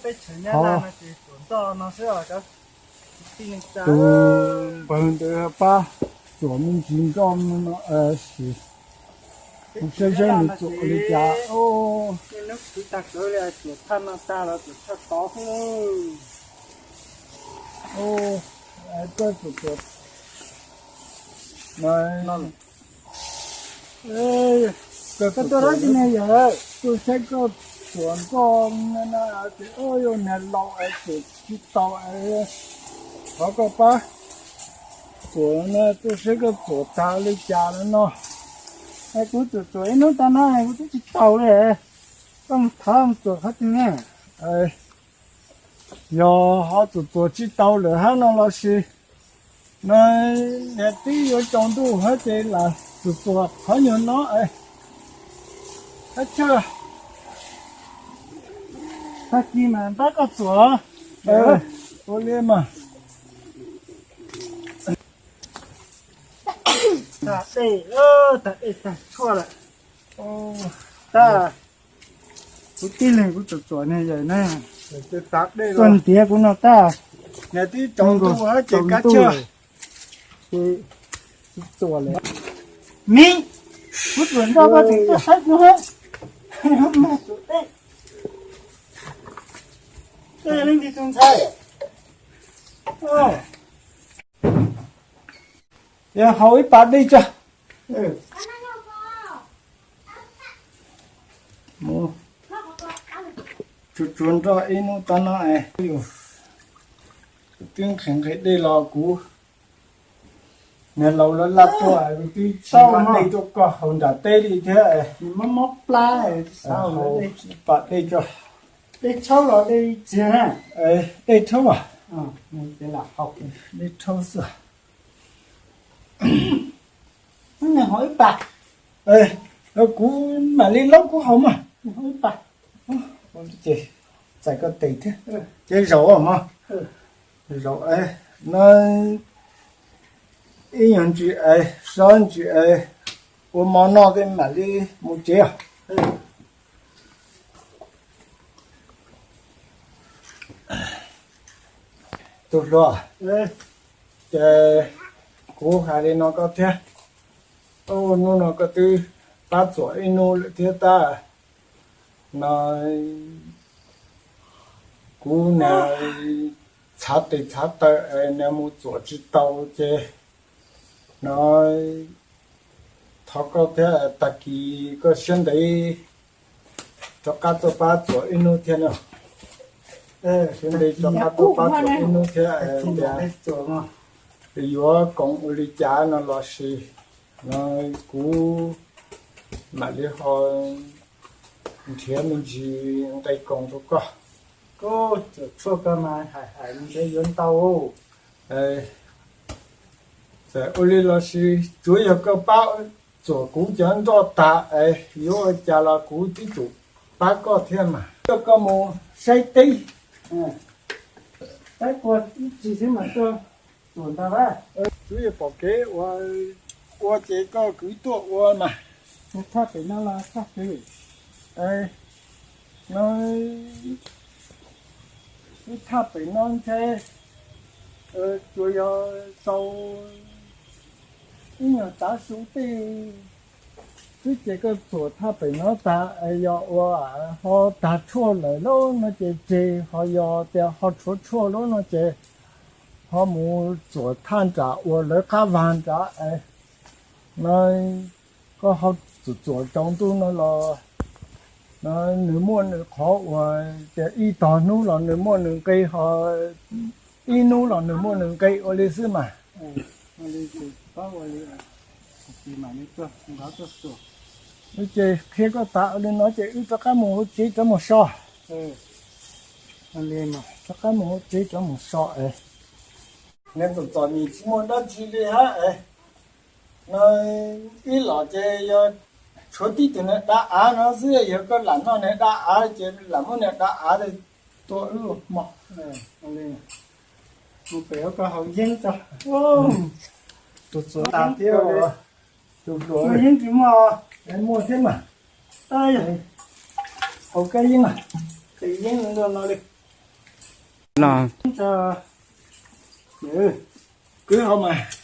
Tus npawg ntawd pab txuas me ntsis nroj no sim, kuv saib saib nws txuas li cas. Koj txuas txuas, koj tuaj dab tsi ne yawm? Tuaj saib koj txuas nroj no ces yog niag laus es txuas tsis tau, thov koj pab txuas no, tuaj saib koj txuas tag li cas no no. Es kuv txuas txuas ib hnub tag no kuv twb tsis tau li. Koj mus thov mus txuas qhov twg ne? Yog ho txuas txuas tsis tau lawm hab no los sis no, niag twb yuav tsaus ntuj hab ces lam txuas txuas qhov nyuag no es, thab chaw, tag kis mas npab koj txuas. Ua li mas. Tag dej, tag dej tag tshuaj lawm. Tab, kuv tib leeg kuv txuas txuas ne yawm na. Tuaj ntiav kuv no tab. Niag twb tsaus ntuj hab ces kav tsij txuas lawm. Miv, kuv txuas nroj koj tseem tuaj saib kuv hab. Koj yog leej twg tus ntxhais? Yog haus ib pas dej tso. Mus tsuag tsuag nroj ib hnub tag no es, kuv twb nqhis nqhis dej los kuv, niag laus lawv laj tuaj kuv twb tsis muab dej tuaj koj haus nram teb li thiab. Mob mob plab, haus ib pas dej tso. Dej tshaub los dej txiag na? Dej tshaub as. Dej tshaub xwb. Haus ib pas. Kuv mam li laub kuv haus mas. Ces txais koj tes thiab. Ces zaum mog. Zaum no, ib nyuag ntsis es, sob ntsis es, ua mov noj tej mam li mus tsev os. Tus hluas, ces kuv hais li no koj thiab, hnub no koj twb pab txuas ib hnub lawm thiab tab, no kuv niag txhav tes txhav taw es niag mus txuas tsis tau ces no thov koj thiab, tag kis koj siab ntev rov qab tuaj pab txuas ib hnub thiab no. Siab ntev rov qab tuaj pab txuas ib hnub thiab, tias yuav koom ua li cas no los sis no kuv mam li ho nrhiav me ntsis nqe koom rau koj. Koj txuas tshuaj koj mas hais hais ntshe yuav ntau. Txawm ua li los sis tsuav yog koj pab txuas kuv cov nroj tag es yuav ua cas los kuv twb tsum pab koj thiab mas. Coj koj mus saib teb. Saib puag ib tsis xwb mas tuaj txuas ntag. Tsuav yog pom kev ua, ua ces koj kwv tuaj ua mas. Thaj pem no los thaj twg? No, ib thaj pem no ntshe tsuas yog tau ib nyuag tav su tej xwb ces koj txuas thaj pem no tag es yog ua ho tag tshuaj lawm lauj no ces tseg, ho yog tias ho tshuav tshuaj lauj no ces ho mus txuas thaj nram uas lawv qab vag nrad es no koj ho txuas txuas tsaus ntuj no los no nws muaj nws qhov uas tias ib tog hnub los nws muaj nws nqe, ho ib hnub los nws muaj nws nqe ua li xwb mas. Ces qhia koj tas ua li no ces wb rov qab mus hauv tsev rov mus so. Rov qab mus hauv tsev rov mus so es. Nws txom txom nyem tsis muaj dab tsi li hab es. No ib los ces yog tshuav tib tug niag dav av no xwb, yog koj lam noj niag dav av ces lam muab niag dav av tua wb mog. Mus pem ua koj haus yeeb tso. Tus txuas tas thiab. Tus hluas yeeb tsis muaj. Muaj thiab mas. Haus kab yeeb, yeeb no li. los kwv hauv mas.